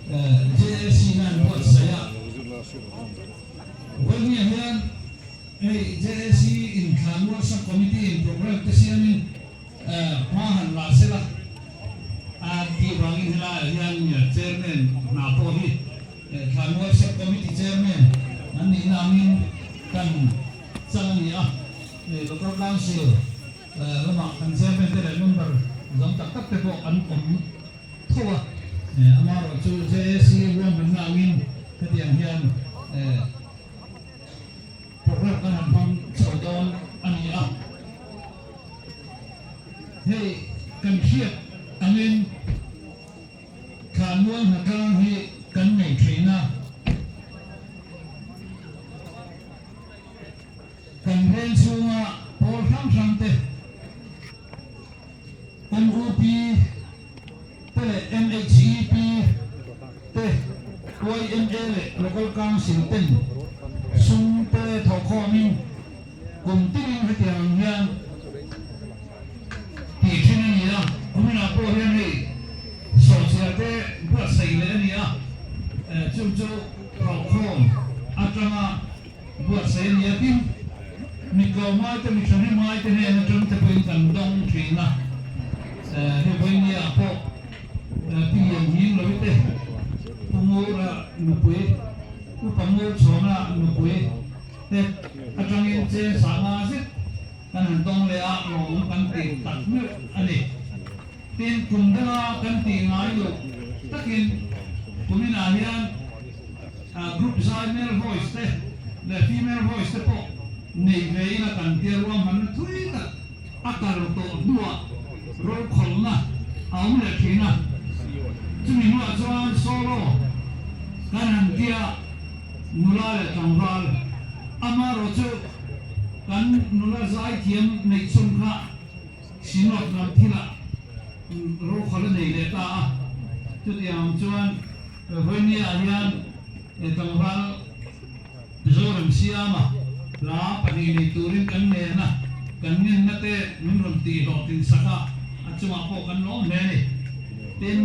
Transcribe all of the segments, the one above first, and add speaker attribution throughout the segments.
Speaker 1: JAC hian buatsaih a. Vawinia hian hei JAC inthlanmual sub committee in programme te siamin hma han la sela a tih vangin helaiah hian chairman hna pawh hi thlanmual sub committee chairman an nihna angin kan chang a ni a. Local council lamah kan chairman te leh member zam tak tak te pawh an awm tho a, amaherawhchu JAC ruahmanna angin hetiang hian programme kan han hmang chho dawn a ni a. Hei kan hriat angin Thlanmual hnatlang hi kan nei thin a. Kan veng chhunga pawl hrang hrang te, MUP te leh MHEP te, YMA leh Local Council ten sum te thawhkhawmin kum tinin hetiang ang hian tih thin a ni a. Kuminah pawh hian hei sawhchiar te buatsaih leh a ni a, chu chu thawhkhawm atanga Buatsaih a ni a, tin, mi tlawmngai te, mi thahnemngai te hnen atang te pawhin kan dawng thin a, hei Vawinia ah pawh Pi Lianhming Loite te, Pu Ngura nupui, Upa Ngur Chhawna nupui te atangin cheng sanga zet kan han dawng leh a, lawmawm kan ti tak meuh a ni. Tin, kum danga kan tih ngai loh takin kuminah hian group zai male voice te leh female voice te pawh nei ve ila kan tia ruahmanna thui tak a kal tawh hnuah rokhawlhna a awm leh thin a. Chumi hnuah chuan solo kan han tia nula leh tlangval amaherawhchu kan nula zaithiam neihchhun kha Synod lam thilah rokhawlh a nei leh ta a, chutiang chuan Vawinia hian tlangval Zoram siama hla pahnih nei turin kan ngen a, kan ngenna te min rawn tih hlawhtlin sak a, a chungah pawh kan lawm hle a ni. Tin,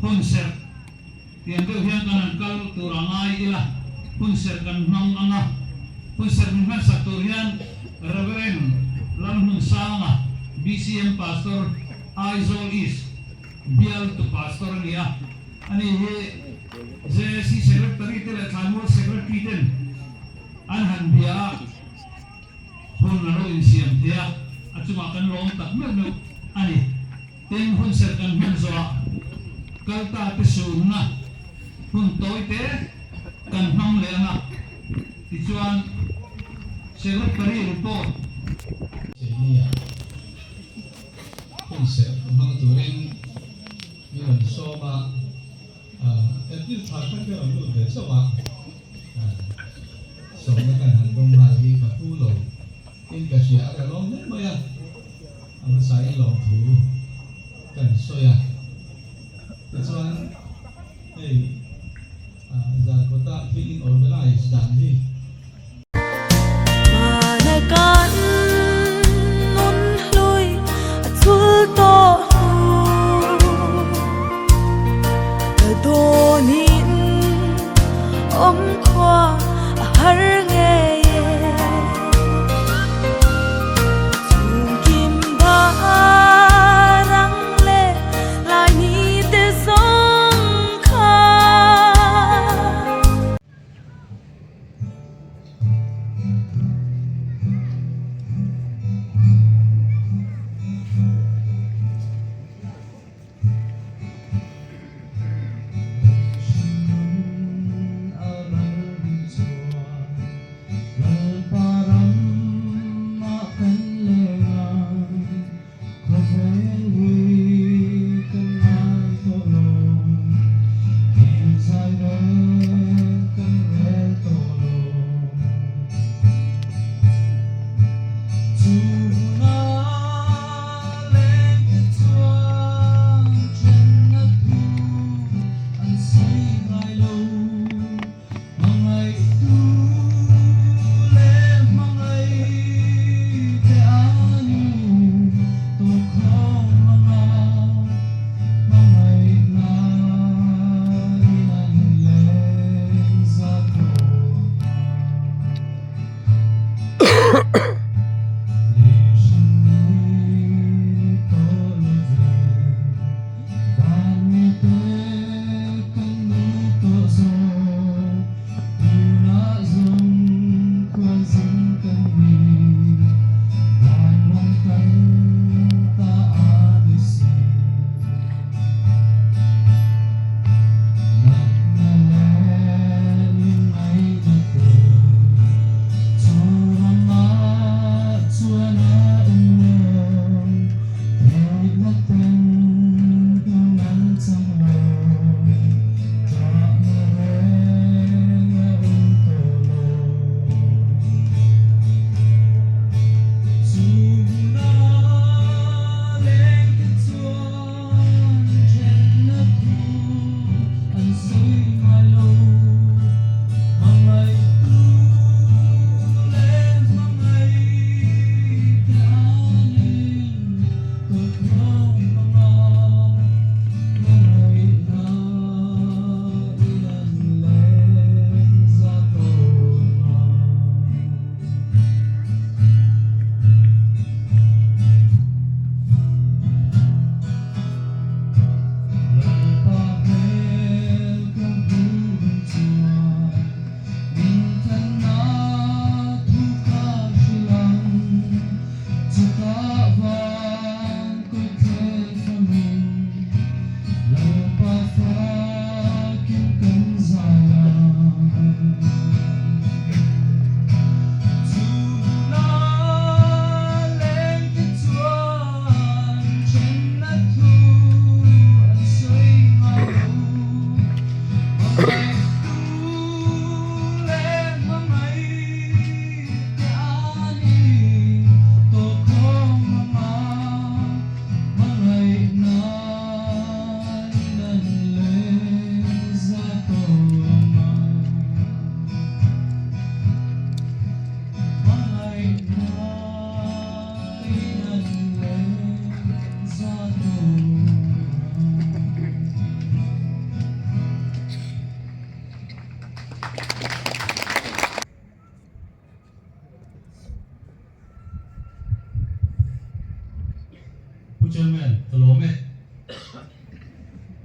Speaker 1: hunserh tiang deuh hian kan han kal tur a ngai ila, hunserh kan hmang ang a, hunserh min hmansak tur hian Reverend Lalhmunsanga, BCM Pastor, Aizawl East bialtu Pastor a ni a, ani hi JAC Secretary te leh Thlanmual Secretary ten an han bia a, hun a lo insiam thei a, a chungah kan lawm tak meuh meuh a ni. Tin, hun serh kan hman zawhah kal ta te sunna hun tawi te kan hmang leh ang a, tichuan Secretary report.
Speaker 2: Keini ah hun serh hmang turin min rawn sawm a, April thla kha ka rawn lut ve chauh a, sawmna kan han dawng nghal hi ka pu lo. Tin ka hria a ka lawm hle mai a, a hmasa in lawmthu kan sawi a, tichuan hei Zarkawta thil in organize dan hi.
Speaker 3: Hmana kan nun hlui a chul tawh hnu ka dawnin awm khua a har ngei e. Chhungkim barang leh lai ni te zawng kha.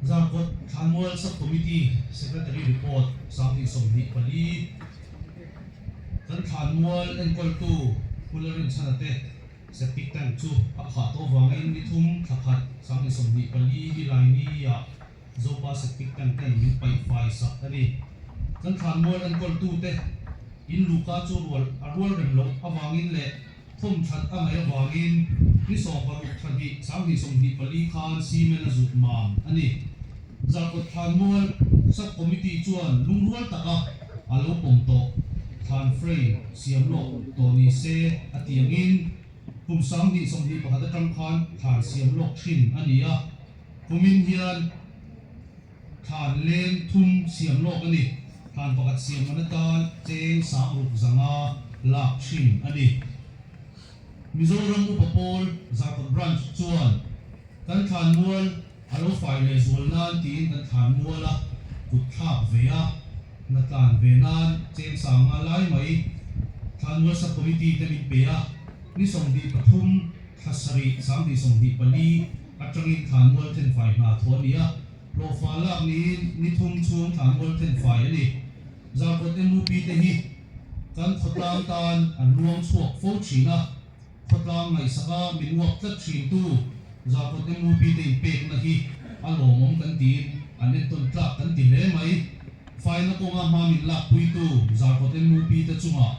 Speaker 2: Zarkawt Thlanmual Sub Committee Secretary Report 2024 Kan thlanmual enkawltu Pu Lalrinchhana te septic tank chu a khah tawh vangin ni thum thla khat 2024 hi Laini ah Zopa septic tank ten min paih fai sak a ni. Kan thlanmual enkawltu te in luhka chu rual a rual rem loh avangin leh Thawm that a ngaih avangin ni 16 thla hnih 2024 khan cement a zut mam a ni. Zarkawt Thlanmual Sub Committee chuan lungrual taka a lo pawm tawh thlan frame siam lawk tawh ni se a ti angin kum 2021 atang khan thlan siam lawk thin a ni a, kumin hian Thlan leng thum siam lawk a ni. Thlan pakhat siam man atan cheng sang ruk zanga lak thin a ni. Mizoram Upa Pawl Zarkawt Branch chuan kan thlan mual a lo fai leh zual nan tiin kan thlan mual a kut thlak ve a, hna tlan ve nan cheng sanga lai mai thlan mual sub committee te min pe a, ni 23 thla sarih 2024 atangin thlan mual thenfai hna thawh a ni a. Hlawhfa lak niin ni thum chhung thlanmual thenfai a ni. Zarkawt MUP te hi kan khawtlang tan an luang chhuak fo thin a, khawtlang ngaihsaka min uap tlat thintu Zarkawt MUP te inpekna hi a lawmawm kan tiin an entawn tlak kan ti hle mai. Faina kawnga hma min lakpuitu Zarkawt MUP te chungah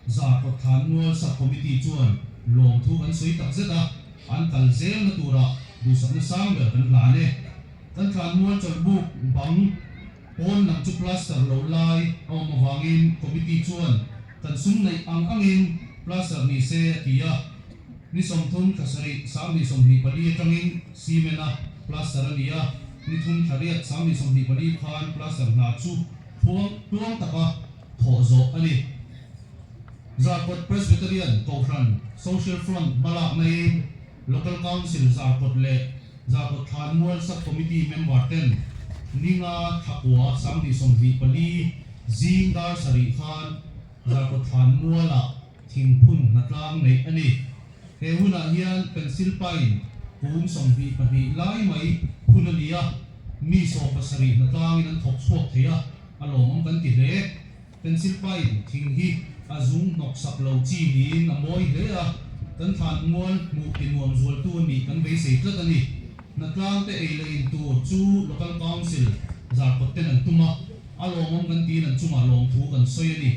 Speaker 2: Zarkawt Thlanmual Sub Committee chuan lawmthu kan sawi tak zet a. An kal zelna turah duhsakna sang ber kan hlan e. Kan thlanmual chawlhbuk bang pawn lam chu plaster lo lai a awm avangin committee chuan kan sum neih ang angin plaster ni se a ti a. Ni 30 thla sarih 2024 atangin cement a plaster a ni a, ni thum thla riat 2024 khan plaster hna chu thuang tluang taka thawh zawh a ni. Zarkawt Presbyterian Kohhran Social Front hmalak naiin Local Council Zarkawt leh Zarkawt Thlanmual Sub Committee member ten ninga thlakua 2024 zing dar sarih khan Zarkawt Thlanmualah thingphun hnatlang neih a ni. He hunah hian Pencil Pine kung 22 lai mai phun a ni a, mi 17 hnatlangin an thawk chhuak thei a, a lawmawm kan ti hle. Pencil pine thing hi a zung hnawk sak lo chi niin a mawi hle a, kan thlan mual hmuh ti nuam zualtu a nih kan beisei tlat a ni. Hnatlang te ei leh in tur chu Local Council zarkawt ten an tum a, a lawmawm kan tiin an chungah lawmthu kan sawi a ni.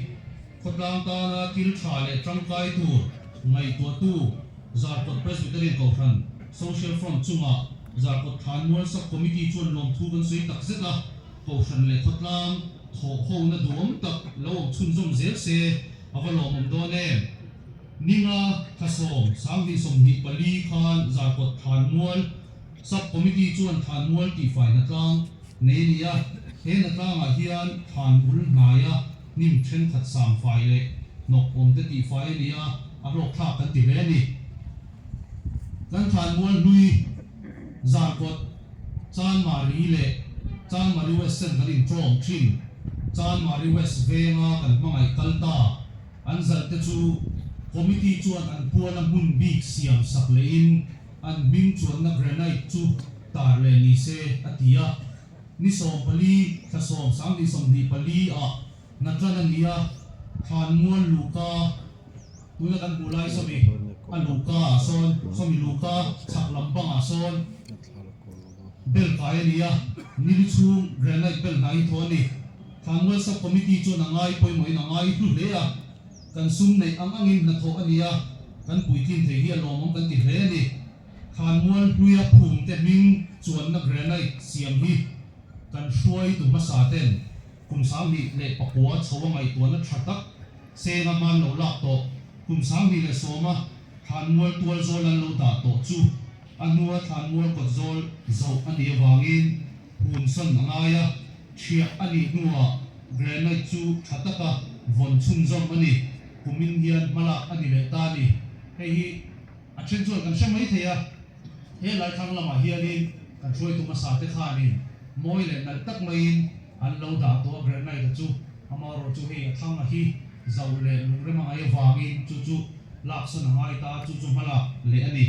Speaker 2: Khawtlang tana thil tha leh tangkai tur ngaihtuahtu Zarkawt Presbyterian Kohhran Social Front chungah Zarkawt Thlanmual Sub Committee chuan lawmthu kan sawi tak zet a, Kohhran leh khawtlang thawh hona duhawm tak lo awm chhunzawm zel se a va lawmawm dawn em? Ninga thla 10 2024 khan Zarkawt Thlanmual Sub Committee chuan Thlanmual tihfai hnatlang nei a ni a, he hnatlangah hian thlan bul hnaia hnim thenkhat sangfai leh hnawk awmte tihfai a ni a, a hlawkthlak kan ti hle a ni. Kan Thlanmual hlui Zarkawt Chanmari leh Chanmari West ten kan intawm thin. Chanmari West venga kan hmangaih kal ta an zalh te chu Committee chuan an puala hmun bik siam sak lehin an hming chuanna granite chu tar leh ni se a ti a. Ni 14 thla 10 2024 ah Natlan a ni a, Thlanmual Luka tuna kan hmuh lai sawmi a Luka ah sawn sawmi Luka chhak lam bangah sawn bel kai a ni a, nili chhung granite bel hna hi thaw a ni. Thlanmual Sub Committee chuan a ngai pawimawhin a ngai hlu hle a, kan sum neih ang angin hnathawh a ni a, kan puitlin thei hi a lawmawm kan ti hle a ni. Thlanmual hluia phumte hming chuanna granite siam hi kan hruaitu hmasa ten Kum 2009 chho a ngaihtuahna tha tak senga hman lo lak tawh, kum 2010 a thlanmual tual zawl an lo dah tawh chu a hnua thlanmual kawt zawl zoh a nih avangin hunsan a ngai a, thiah a nih hnuah granite chu tha taka vawn chhunzawm a ni. Kumin hian hmalak a ni leh ta a ni. Hei hi a then chuan kan hre mai thei a. He lai thlang lamah hianin kan hruaitu hmasa te khanin mawi leh nalh tak maiin an lo dah tawh a, granite a chu amaherawh chu hei a thlang a hi zauh leh lungrem a ngaih avangin chu chu laksawn a ngai ta, chu chu hmalak leh a ni.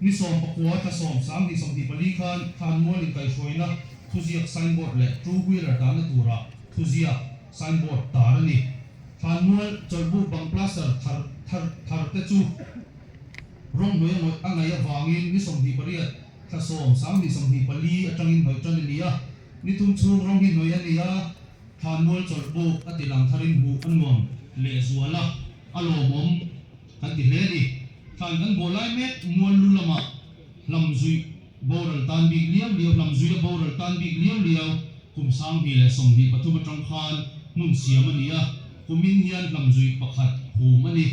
Speaker 1: Ni 19 thla 10 2024 khan Thlanmual inkaihhruaina thuziak signboard leh two wheeler dahna tura thuziak signboard tar a ni. Thlanmual chawlhbuk bang plaster thar thar thar te chu rawng hnuai a ngawih a ngaih avangin ni 28 thla 10 2024 atangin hnawih tan a ni a. Ni thum chhung rawng hi hnawih a ni a, Thlanmual chawlhbuk a ti lang tharin hmuh a nuam lehzual a, a lawmawm. Kan ti hle a ni. Thlan kan bawh lai mek mual lu lamah hlam zuih boral tan bik liau liau, hlam zuih a boral tan bik liau liau kum 2023 atang khan hmun siam a ni a, kumin hian hlam zuih pakhat hum a ni.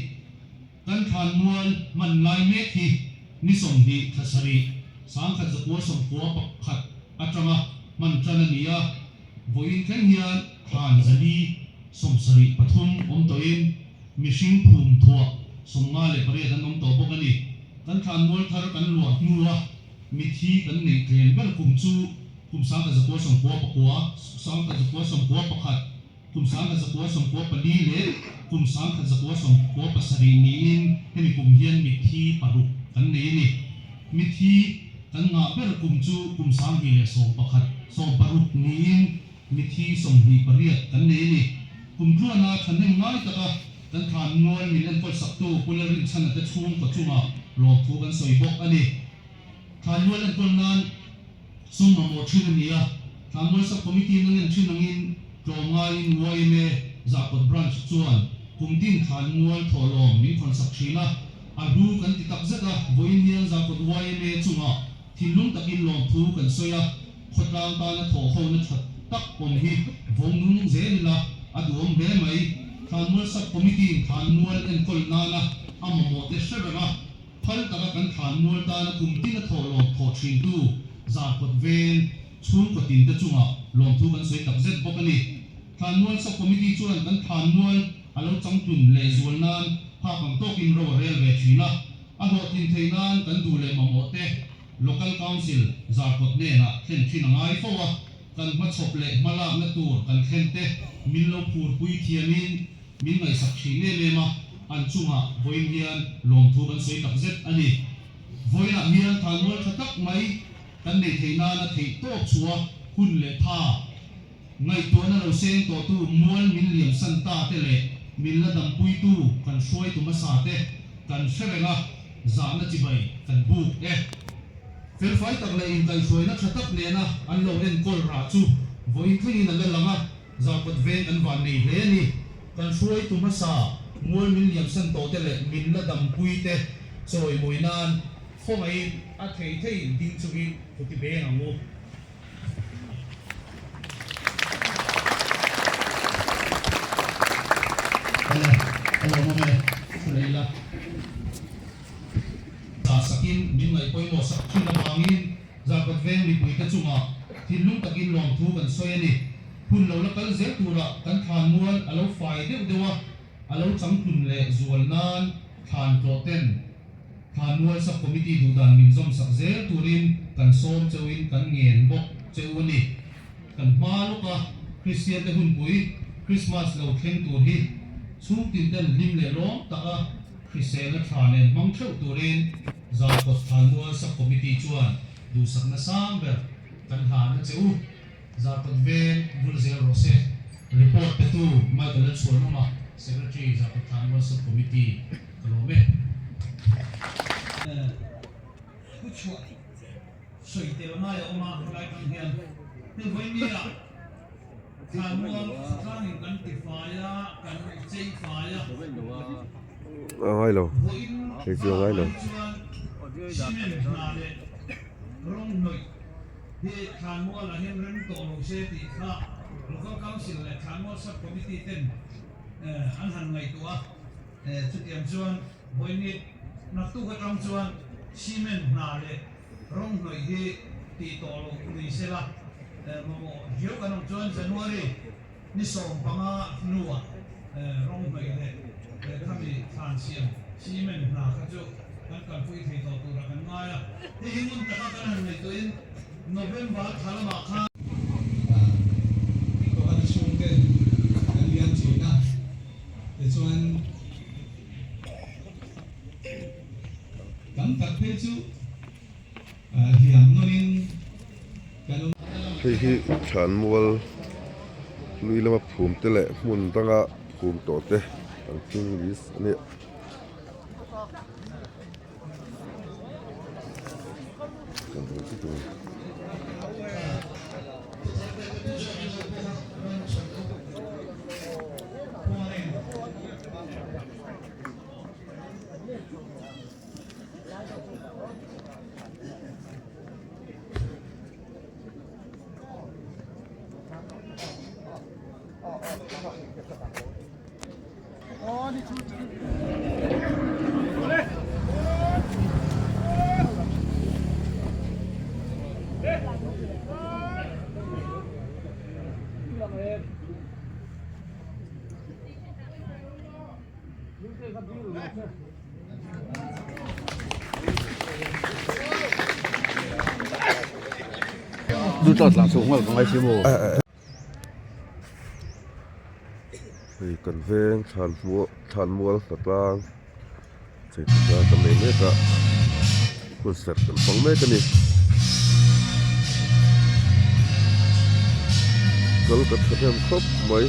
Speaker 1: Kan thlan mual hman lai mek hi ni 20 thla 7 1991 atanga hman tan a ni a, vawiin thleng hian thlan 473 awm tawhin, Mihring phum thuah 58 an awm tawh bawk a ni. Kan thlanmual thar kan luah hnua mithi kan neih tlem ber kum chu kum 1999, 1991, kum 1994 leh kum 1997 niin hemi kum hian mithi paruk kan nei a ni. Mithi kan ngah ber kum chu kum 2011, 16 niin Mithi 28 kan nei a ni. Kum tluana thahnem ngai taka kan thlan mual min enkawl saktu Pu Lalrinchhana te chhungkaw chungah lawmthu kan sawi bawk a ni. Thlan mual enkawl nan sum mamawh thin a ni a, Thlan mual Sub Committee na ngen thin angin tlawmngaiin yma Zahkawt Branch chuan kum tin thlan mual thawhlawm min khawnsak thin a, a hlu kan ti tak zet a, vawiin hian Zahkawt yma chungah thinlung takin lawmthu kan sawi a. Khawtlang tana thawhhona tha tak awm hi vawng nung zel ila a duhawm hle mai. Thlanmual Sub Committee in thlanmual enkawl nana a mamawh te hre reng a, phal taka kan thlanmual tana kum tin a thawh lawm thawh thintu Zarkawt veng chhungkaw tin te chungah lawmthu kan sawi tak zet bawk a ni. Thlanmual Sub Committee chuan kan thlanmual a lo changtlun lehzual nan phak ang tawkin ro a rel ve thin a, a hlawhtlin theih nan kan duh leh mamawh te Local Council Zarkawt hnenah thlen thin a ngai fo a, kan hmachhawp leh hmalakna tur kan thlen te min lo phurpui thiamin min ngaihsak thin em em a, an chungah vawiin hian lawmthu kan sawi tak zet a ni. Vawiinah hian thanmual tha tak mai kan nei theih nana theih tawp chhuah hun leh tha ngaihtuahna lo seng tawhtu mual min liamsan ta te leh min la dampuitu kan hruaitu hmasa te kan hre reng a, zahna chibai kan buk e. Felfai tak leh inkaihhruaina tha tak nena an lo enkawl rah chu vawiin thlengin a la lang a, Zarkawt veng kan van nei hle a ni. Kan hruaitu hmasa mual min liamsan tawh te leh min la dampui te chawimawi nan khawngaihin a thei thei ding chungin kut i beng ang u. Awle, a lawmawm e, thu leh ila. Zah sakin min ngaih pawimawh sak thin avangin Zarkawt veng mipuite chungah thinlung takin lawmthu kan sawi a ni. Hun lo la kal zel turah kan thlan mual a lo fai deuh deuh a, a lo changtlun leh zual nan thlan tlawh ten Thlanmual Sub Committee duhdan min zawm sak zel turin kan sawm cheuhin kan ngen bawk cheu a ni. Kan hma lawka Kristiante hunpui Krismas lo thleng tur hi chhungtin ten hlim leh lawm taka hriselna tha nen hmang theuh turin Zarkawt Thlanmual Sub Committee chuan duhsakna sang ber kan hlan a che u. Zarkawt veng vul zel rawh se. Report petu Michael Lalchhuanawma, Secretary, Zarkawt Thlanmual Sub Committee. Ka lawm e.
Speaker 4: Thu chhuah sawi tel ngai a awm a, helai tang hian hei vawinia thlanmual khawtlangin kan ti fai a, kan chei fai a, vawiin hmaah hi chuan cement hna leh rawng hnawih hi thlanmualah hian rem tawh lo se tih kha Local Council leh Thlanmual Sub Committee ten an han ngaihtuah a. Chutiang chuan vawiin naktuk atang chuan cement hna leh rawng hnawih hi tih tawh loh ni se la, mamawh viau kan awm chuan January ni 15 hnuah rawng hnawih leh khami thlan siam cement hna kha chu kan kalpui thei tawh turah kan ngai a. Hei hi ngun taka kan han ngaihtuahin November thla lamah khan.
Speaker 2: Kohhran chhungte kan liam thin a. Tichuan, tam tak phei chu.
Speaker 5: Hei hi thlanmual hlui lama phum te leh hmun danga phum tawh te an hming list a nia. Hei kan veng thlanmual hnatlang chei hnatlang kan nei mek a hun serh kan hmang mek a ni kal ka thahnem khawp mai.